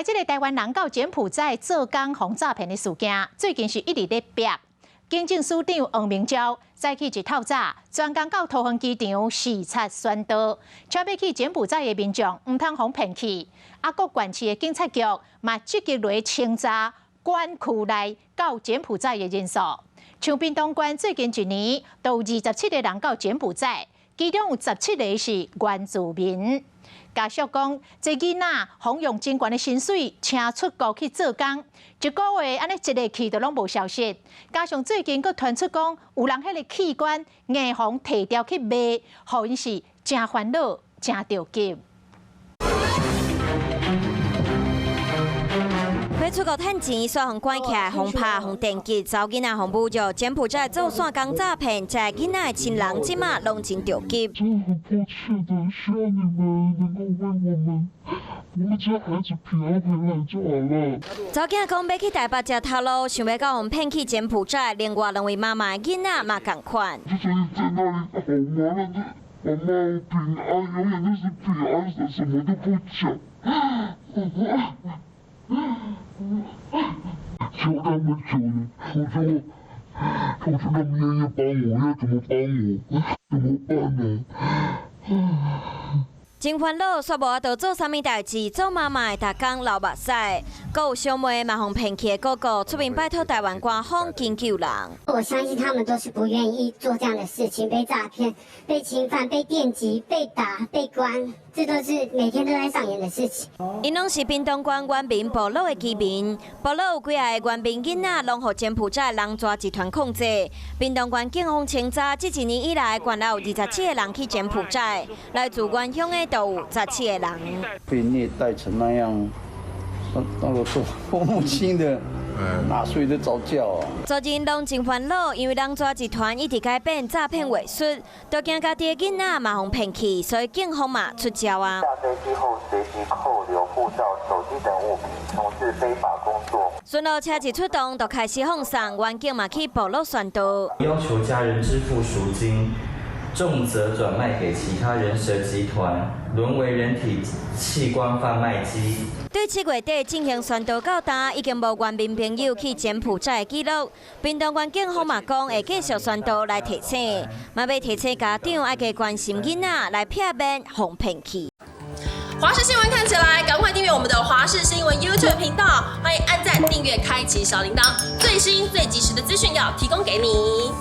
這个台灣人到柬埔寨做工予詐騙的事件，最近是一直咧逼。警政署長黃明昭早起一透早，專工到桃園機場視察宣導，請欲去柬埔寨的民眾毋通予騙去。啊，各縣市的警察局嘛積極來清查管區內到柬埔寨的人數。像屏東縣最近一年都有27個人到柬埔寨，其中有17個是原住民。家屬講，這囡仔予用真懸的薪水請出國去做工，一個月按呢一个去就攏無消息。加上最近閣傳出講，有人彼个器官硬予提掉去賣，予𪜶是誠煩惱、誠著急。欲出國趁錢，煞予關起來，予拍、予電擊，查某囡仔予侮辱，柬埔寨做線工詐騙，這囡仔的親人這馬攏真著急。真的很迫切的希望你們能夠為我們家孩子平安回來就好了。查某囝講欲去台北食頭路，想欲到予騙去柬埔寨，另外兩位媽媽的囡仔嘛仝款。就說你在那裡好嗎？媽媽平安，永遠都是平安，什麼都不講。求他們求你，我說他們願意幫我，要怎麼幫我？怎麼辦呢？真煩惱，煞無法度做啥物代誌，做媽媽的逐工流目屎，閣有小妹嘛予騙去的哥哥出面拜託台灣官方緊救人。我相信他們都是不願意做這樣的事情，被詐騙、被侵犯、被電擊、被打、被關，這都是每天都在上演的事情。𪜶攏是屏東縣原民部落的居民，部落有幾个原民囡仔攏予柬埔寨人蛇集團控制。屏東縣警方清查，這一年以來，縣內有27個人去柬埔寨，來自原鄉的都有17個人。被虐待成那樣，那個做父母親的，哪睡得著覺啊？昨日攏真煩惱，因為人蛇集團一直改變詐騙話術，都驚家己的囡仔嘛予騙去，所以警方嘛出招啊。下飛機後隨即扣留護照、手機等物品，從事非法工作。巡邏車一出動，就開始放送，員警嘛去部落宣導，要求家人支付贖金。重則轉賣給其他人蛇集團，淪為人體器官販賣機。對7月底進行宣導到今，已經無原民朋友去柬埔寨的記錄。屏東縣警方嘛講會繼續宣導來提醒，嘛欲提醒家長愛加關心囡仔，來避免予騙去。華視新聞看起來，趕快訂閱我們的華視新聞 YouTube 頻道，歡迎按讚、訂閱、開啟小鈴鐺，最新最及時的資訊要提供給你。